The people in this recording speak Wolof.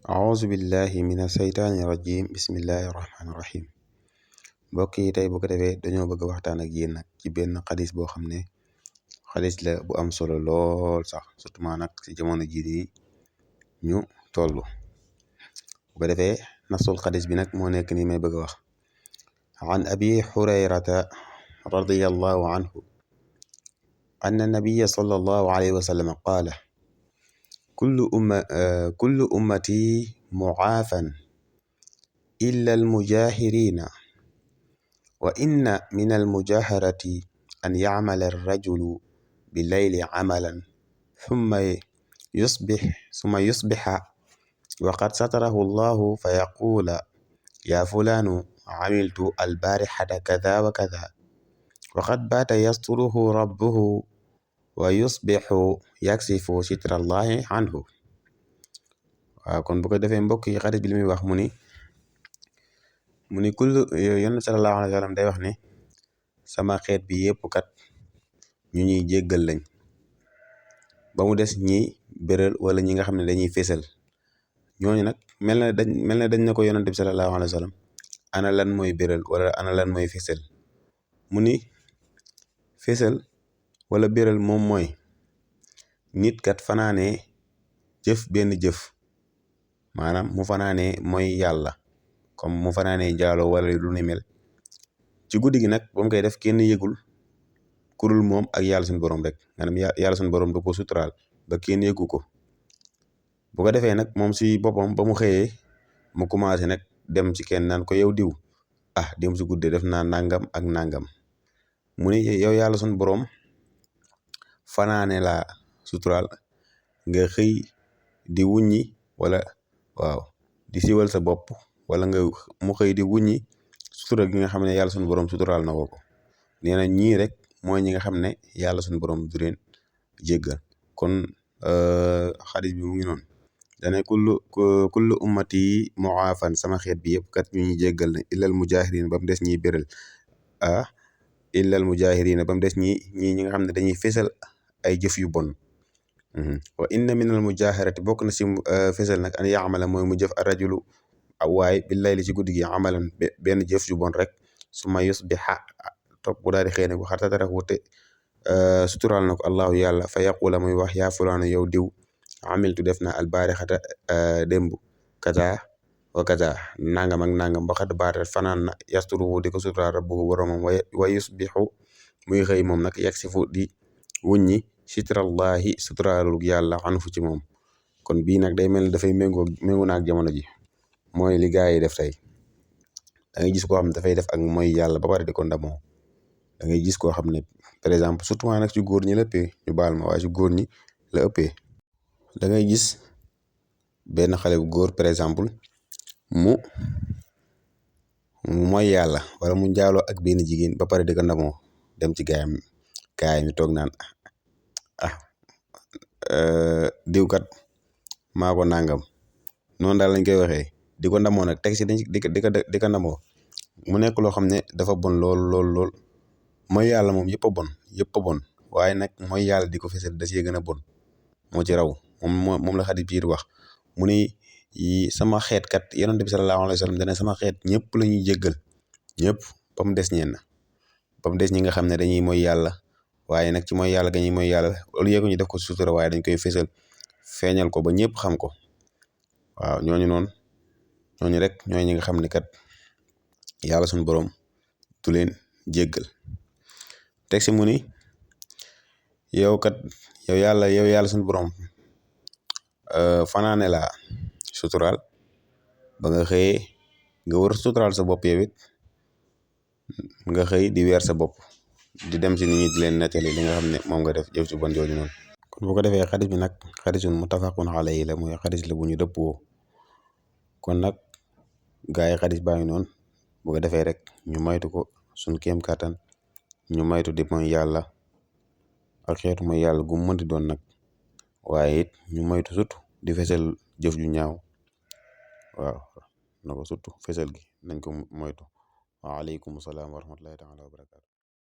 auzu billahi mina seytaani rajim bismillahi rahmaani rahim mbokk yi tey bu ko defee dañoo bëgg a waxtaan ak yéen nag ci benn xadis boo xam ne xadis la bu am solo lool sax surtout nag ci jamono jii di ñu toll bu ko defee nasul xadis bi nag moo nekk nii may bëgg a wax an abi hurayrata radiyallahu anhu anna nabiya sallallahu alayhi wa sallam qaala kullu ummati mucaafan illa almujahirina wa inna min almujaharati an yacmala arrajulu billayli camalan summa yusbixa wa qad satarahu allahu fa yaquula yaa fulaanu camiltu albaarixata kada wa kada wa qad baata yasturuhu rabbuhu wa yusbixu yaksifu sitra allahi anhu. waaw kon bu ko defee mbokk yi xadis bi li muy wax mu ni kullu yonent sallallahu alayhi wa sallam day wax ne sama xeet bi yëpp kat ñu ñuy jéggal lañ ba mu des ñi béral wala ñi nga xam ne dañuy fésal ñooñu nag mel na dañ ne ko yonent bi sallallahu alayhi wa sallam ana lan mooy béral wala ana lan mooy fésal mu ni fésal wala béral moom mooy nit kat fanaanee jëf benn jëf maanaam mu fanaanee mooy yàlla comme mu fanaanee njaaloo wala lu ni mel ci guddi gi nag ba mu koy def kenn yëgul kurul moom ak yàlla suñu borom rek maanaam yàlla suñu borom da ko suturaal ba kenn yëgu ko bu ko defee nag moom si boppam ba mu xëyee mu commencé nag dem ci kenn naan ko yow diw dem si guddee def naa nangam ak nangam mu ne yow yàlla suñu borom fanaane la suturaal nga xëy di wuññi wala di siwal sa bopp wala mu xëy di wuññi sutura gi nga xam ne yàlla suñu borom suturaal na ko nee na ñii rek mooy ñi nga xam ne yàlla suñu borom du leen jéggal kon xadis bi mu ngi noonu dane kullu ummati muafan sama xeet bi yëpp kat ñu ñuy jéggal na illal mujahirin ba mu des ñiy béral illal mujahirina ba mu des ñi nga xam ne dañuy fésal ay jëf yu bon wa inna min al mujaharati bokk na si fésal nag an yaamala mooy mu jëf a rajulu waaye billayli ci guddi gi amalan benn jëf yu bon rek su ma yusbiha topp bu daal di xëy nag bu xartatara wute suturaal na ko allahu yàlla fa yaqula muy wax yaa fulaanu yow diw amiltu def na albaarixata démb kaza wa kaza nangam ak nangam ba xat baata fanaan na yasturuhu di ko suturaal rabbuhu boromam wa yusbixu muy xëy moom nag yaksifu di wuññi sitrallahi suturaalul yàlla anfu ci moom kon bii nag day mel ni dafay méngoo naag jamono ji mooy li gaa yi def tey da ngay gis koo xam ne dafay def ak mooy yàlla ba pare di ko ndamoo da ngay gis koo xam ne par exemple surtout nag ci góor ñi la ëppee ñu baal ma waaye ci góor ñi la ëppee da ngay gis benn xale bu góor par exemple mu mooy yàlla wala mu njaaloo ak benn jigéen ba pare di ko ndamoo dem ci gaayam mi toog naan diw kat maa ko nangam noonu daal lañ koy waxee di ko ndamoo nag teg si di ko ndamoo mu nekk loo xam ne dafa bon lool mooy yàlla moom yëpp a bon waaye nag mooy yàlla di ko fesal da cee gën a bon moo ci raw moom la xadis biir wax mu ni sama xeet kat yonent bi sallallahu alayhi wa sallam dane sama xeet ñëpp la ñuy jéggal ñëpp ba mu des ñi nga xam ne dañuy mooy yàlla waaye nag ci mooy yàlla ga ñuy mooy yàlla loolu yëpp ñu def ko sutura waaye dañ koy fesal feeñal ko ba ñëpp xam ko waaw ñooñu rek ñooy ñi nga xam ne kat yàlla suñu borom du leen jéggal teg si mu ni yow yàlla suñu borom fanaane la suturaal ba nga xëyee nga war suturaal sa bopp yow it nga xëy di weer sa bopp di dem si nit ñi di leen nettali li nga xam ne moom nga def jëf ci bon jooju noonu kon bu ko defee xadis bi nag xadisun muttafaqun alayhi la mooy xadis la bu ñu dëppoo kon nag gaa yi xadis baa ngi noonu bu ko defee rek ñu maytu ko suñ kéem kàttan ñu maytu di mooy yàlla ak xeetu mooy yàlla gu mu mënti doon nag waaye it ñu maytu surtout di fesal jëf ju ñaaw waaw na ko surtout fesal gi nañ ko moytu waaleykum salaam wa rahmatullahi taala wa barakaatu